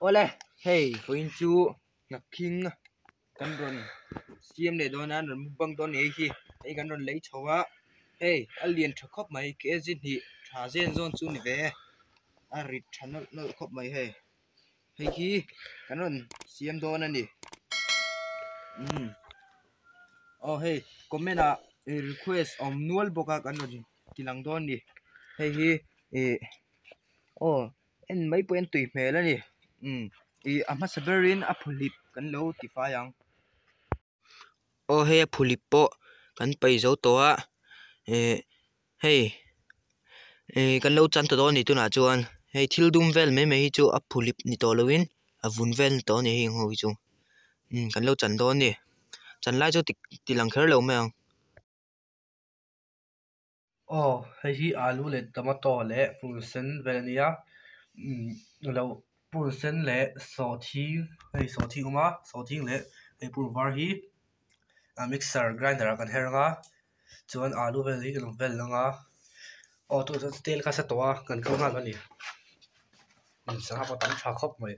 Awle hei vawiin chu hnapkhing kan rawn siam leh dawn a an rawn mukbang dawn a ni hei hi hei kan rawn lei chho a hei a lian tha khawp mai kg hnih tha zen zawn chu a ni ve e a rit tha nawlh nawlh khawp mai hei hei hi kan rawn siam dawn a ni umm aw hei comment ah request a awm nual bawk a kan rawn ti lang dawn a ni hei hi ih aw. En mai pawh hian tui hmel a ni umm ih a hmasa berin a phuhlip kan lo ti fai ang aw hei a phuhlip pawh kan paih zo tawh a ih hei ih kan lo chan ta dawn a ni tunah chuan hei thil dum vel mai mai hi chu a phuhlip ni tawh lovin a vun vel ni tawh a ni heng ho hi chu umm kan lo chan dawn a ni chan lai chu ti lang kher lo mai ang. Aw hei hi alu leh tomato leh purun vel a nia umm lo purun sen leh sawhthing hei sawhthing a awm a sawhthing leh hei purun var hi a mixer grinder ah kan her ang a chuan alu vel hi kan vel ang a aw tûnah chuan tel kha a sa tawh a kan kal nghal a ni sangha pawh a tam tha khawp mai.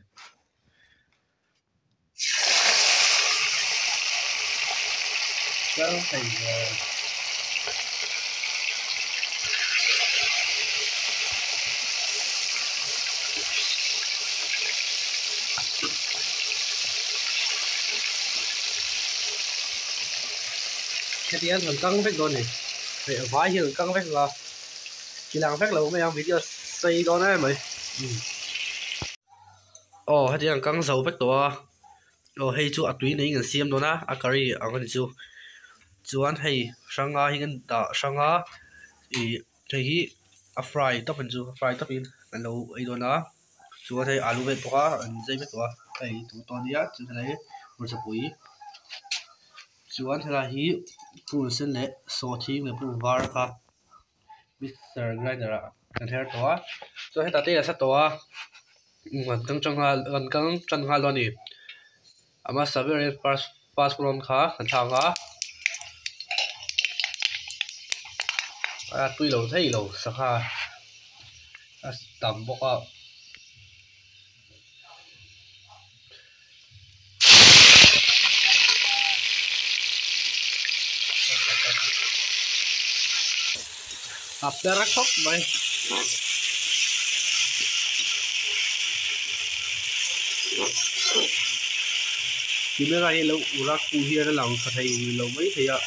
Heti hian kan kang vek dawn a ni hei a vai hian an kang vek ang a ti lang vek lo mai ang video sei dawn em mai. Aw heti hian kang zo vek tawh a aw hei chu a tui niin an siam dawn a a curry ang a ni chu chuan hei hranga hi kan dah hrang a ih hei hi a fry tawp ang chu a fry tawpin an lo ei dawn a chuan hei alu vel bawk a an zai vek tawh a hei tomato a nia chuan helai hi hmarchapui chuan helai hi purun sen leh sawhthing leh purun var kha. Mixer grinder ah kan her tawh a chuan hetah te a sa tawh a kan kang tang nghal kan kang tan nghal dawn a ni a hmasa berin first fast rawn kha kan thlak ang a a tui lo thei lo sangha a tam bawk a. A per khawp mai. Camera hi lo ur a khu hian a lang tha thei lo mai thei a.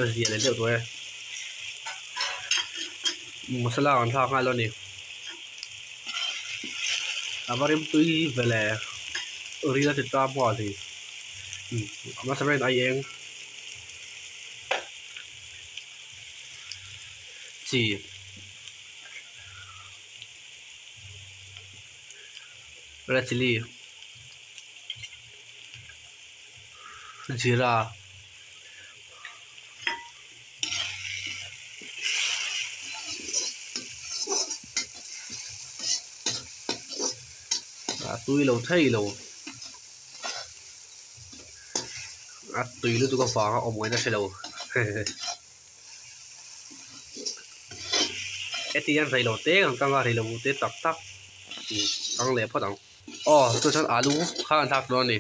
A zia leh deuh tawh e. Masala an thlak nghal a ni a va rimtui ve le ril a ti ta pawh a ni a hmasa berin ai eng chi red chilli jeera. A tui lo thei lo a tui lutuk avanga awm ngaihna hre lo heti hian reilo te kan kang a reilo te tak tak kang leh phawt ang aw chu chuan alu kha an thlak dawn a ni.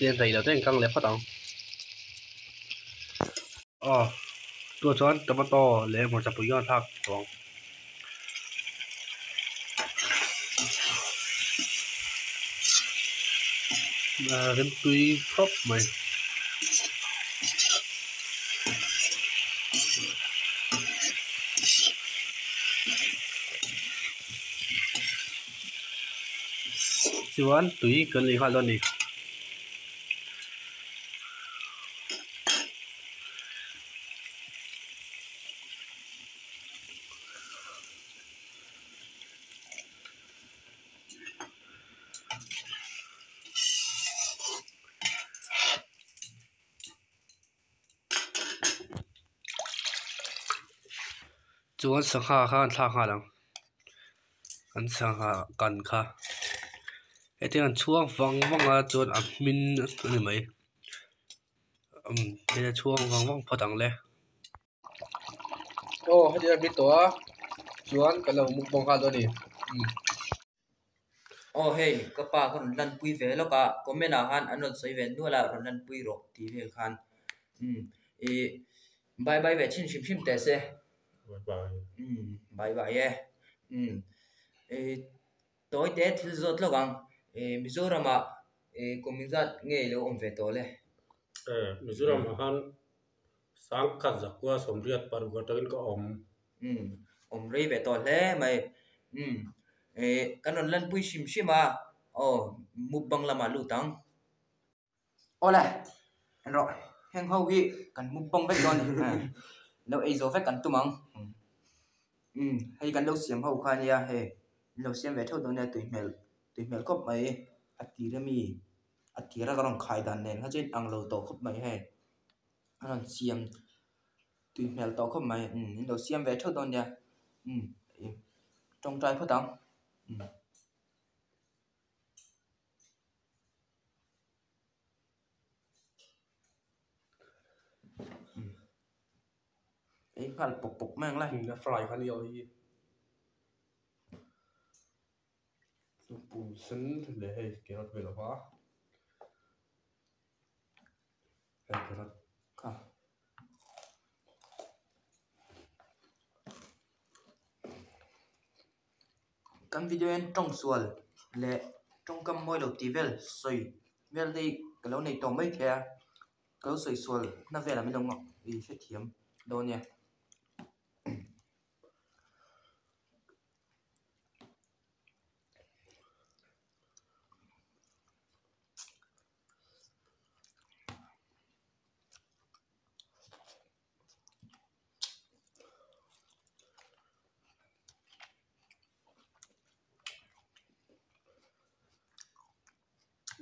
Tian rei lo te an kang leh phawt ang aw tunah chuan tomato leh hmarcha pui a thlak tawh ang. Rimtui khawp mai. Chuan tui kan lei nghal dawn a ni. Chuan sangha kha an thlak nghal ang an sangha kan kha hetiang an chhuang vang vang a chuan a hmin a ni mai umm hei a chhuang vang vang phawt ang le. Aw heti a hmin tawh a chuan kan lo mukbang nghal dawn a ni umm. Aw hei ka pa ka rawn lanpui ve lawk a comment ah khan an rawn sawi ve nual a rawn lanpui rawh tih vel khan umm ih bye bye ve chhin hrim hrim teh se bye bye umm bye bye e umm ih tawi te thil zawt lawk ang ih Mizoram ah ih kum zat nge ilo awm ve tawh le Mizoram ah khan Sangkhat zakua sawmriat paruk atangin ka awm. Umm awm rei ve tawh hle mai. Umm eh kan rawn lanpui hrim hrim a aw mukbang lamah lut ang. Awle rawh heng ho hi kan mukbang vek dawn a ni lo ei zawh vek kan tum ang. Umm hei kan lo siam ho kha ania hei an lo siam ve theuh dawn nia tui hmel tui hmel khawp mai a tir ami a tira ka rawn khai dan nen kha chuan ang lo tawh khawp mai hei. A rawn siam tui hmel tawh khawp mai umm in lo siam ve theuh dawn nia umm ih tawngtai phawt ang umm. Ei nghal pawp pawp mai ang le. A fry kha nia hi pum sen leh hei carrot vel a hma. Kan video hian tawng sual leh tawngkam mawi lo tih vel sawi vel te hi ka lo nei tawh mai thei a ka lo sawi sual na velah min lo hrethiam dawn nia.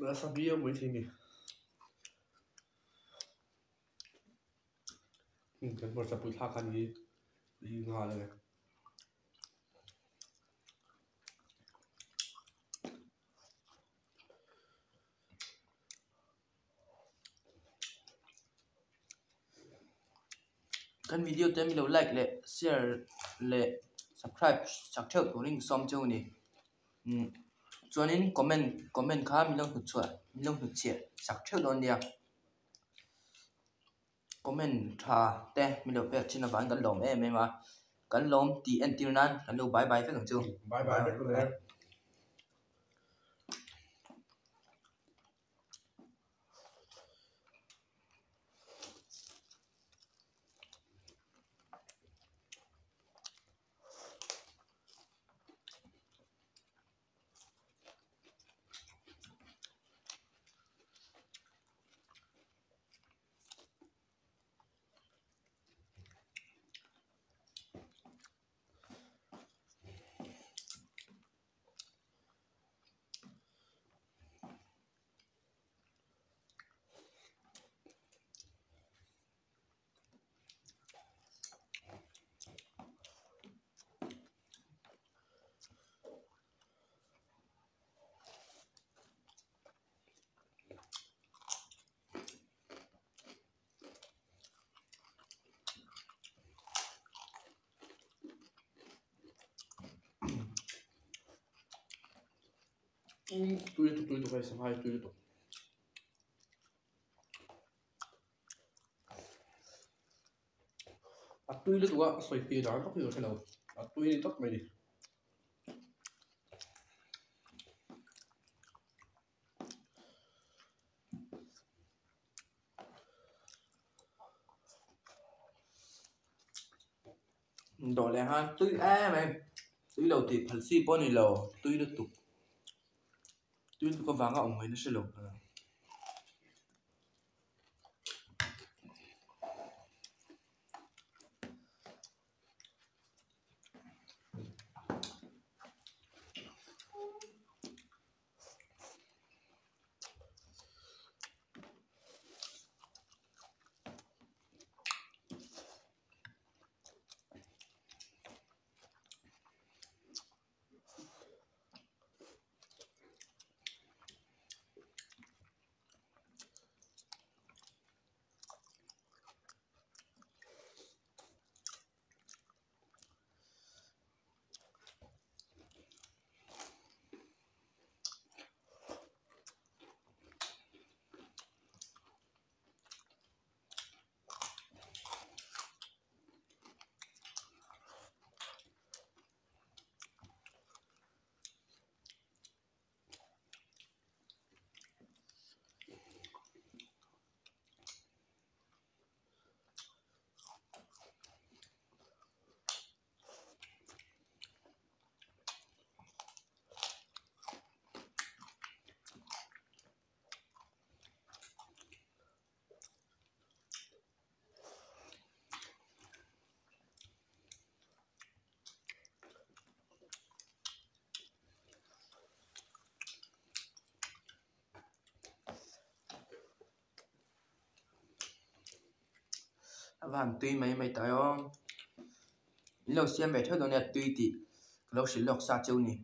Nasa viau mai thei ni. Kan hmarcha pui thlak kha ni nghal a ni. Kan video te milo like leh share leh subscribe sak theuh turin ka sawm cheu a ni umm chuanin comment comment kha milo hnutchhuah milo hnutchhiah sak theuh dawn nia comment tha te milo pek thin avangin kan lawm em em a kan lawm tih entir nan kan lo bye bye vek ang chu. Bye bye vek le. Tui lutuk tui lutuk hei sangha hi tui lutuk. A tui lutuk a sawi pi dan vak hi ka hre lo a tui ni tawp mai ni. Dawh leh khan tui em em tui lo tih phal chi pawh a ni lo tui lutuk tui lutuk avanga awm ngaihna hre lo. A va han tui mai mai ta aw. In lo siam ve theuh dawn nia tui tih ka lo hrilh lawk sa cheu ni.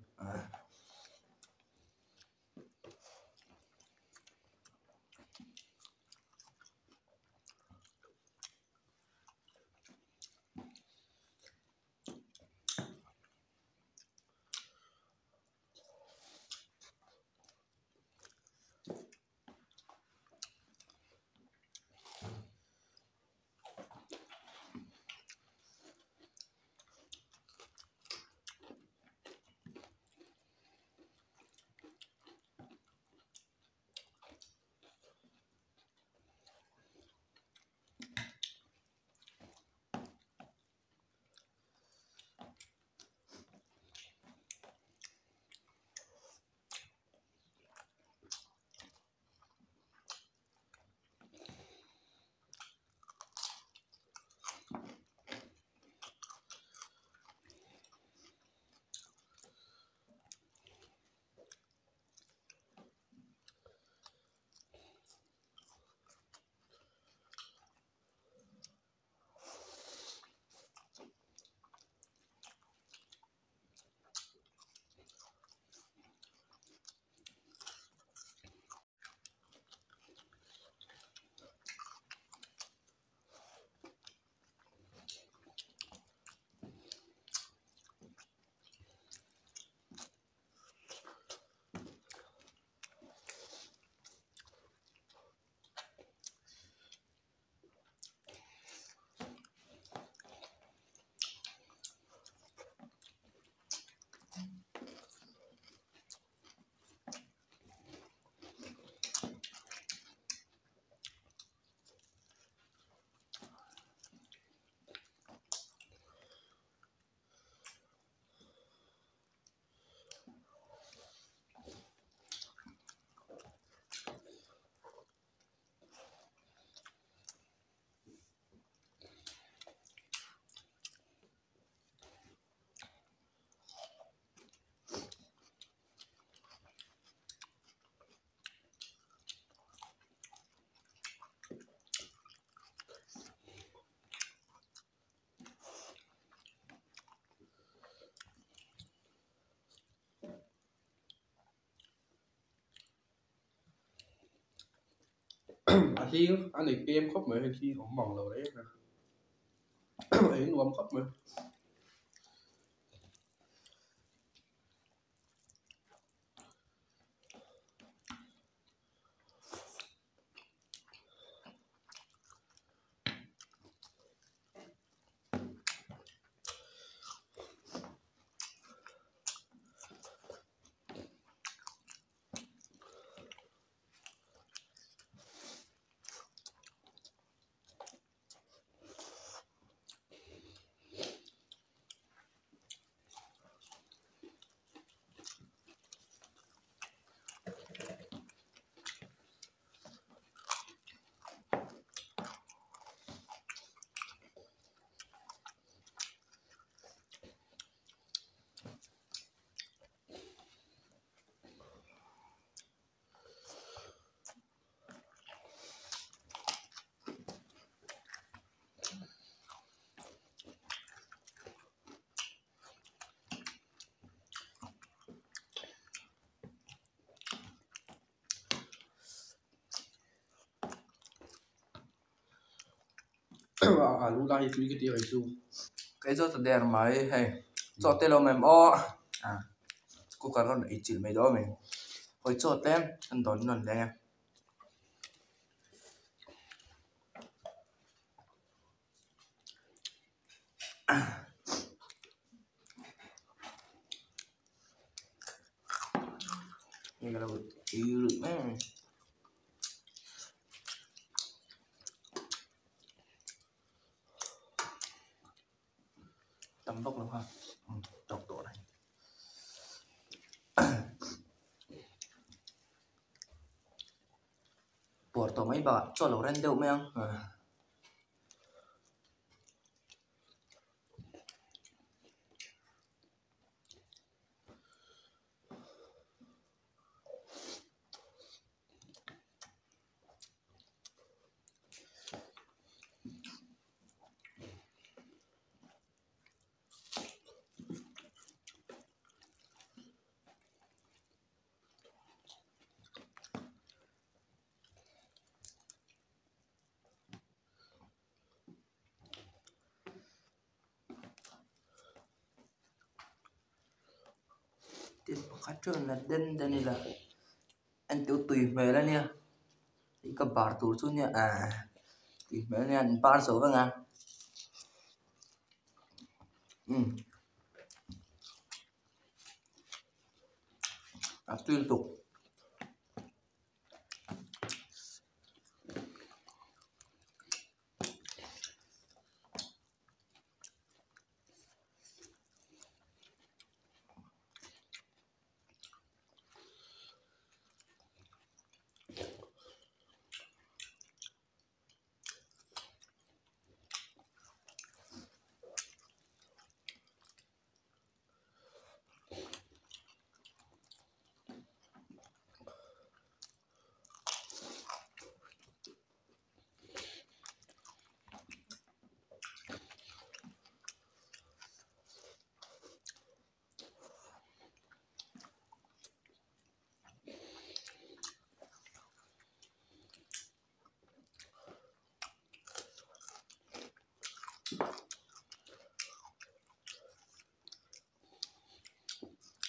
A hling a nei pem khawp mai hei hi awm mang lo reng a ei nuam khawp mai. Alu lai hi tui ka ti a chu. Kei chu ta der mai hei chaw te lo awm em aw cooker rawn ei chilh mai dawn a mi hawi chaw te an dawn nawn leh a. Hei ka lo ei rih mai a ni. Tam vak lo kha tawk tawh a ni. Puar tawh mai bakah chaw lo ren deuh mai ang. Pakhat chu la den den ila en teuh tui hmel a nia hei ka bar tur chu nia ahh tui hmel a nia an bar zo vek a umm a tui lutuk.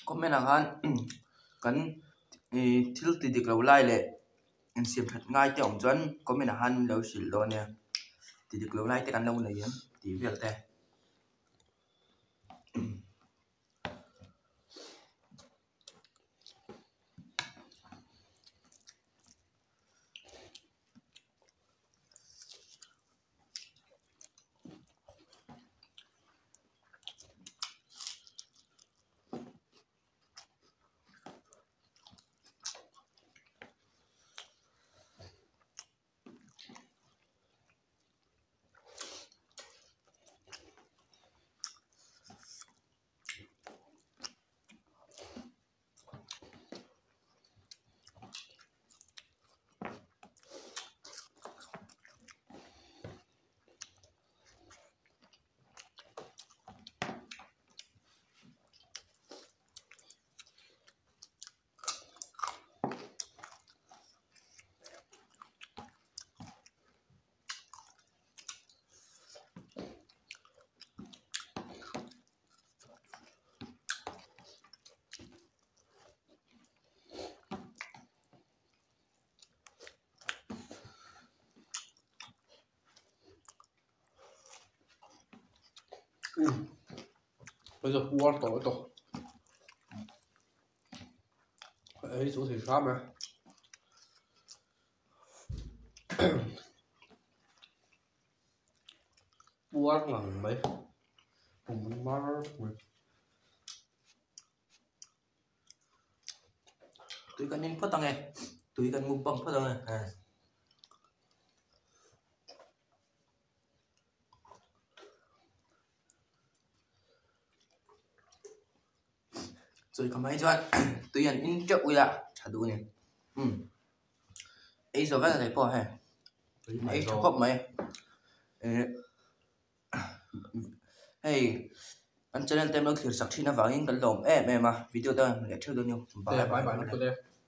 Comment ah khan kan ih thil ti dik lo lai leh insiam that ngai te awm chuan comment ah khan min lo hrilh dawn nia ti dik lo lai te kan lo nei em tih vel te. Bây giờ cua tổ tổ ấy số thì sao mà puar ngang mai pum mar mai tui kan in phawt ang e tui kan mukbang phawt ang e. Chawi ka mai chuan tui an in teuh ila tha duh a ni umm ei zawh vek a thei pawh hei ei tha khawp mai eh hei an channel te an lo thlir sak thin avangin kan lawm em em a video te leh theuh dawn nia bye bye.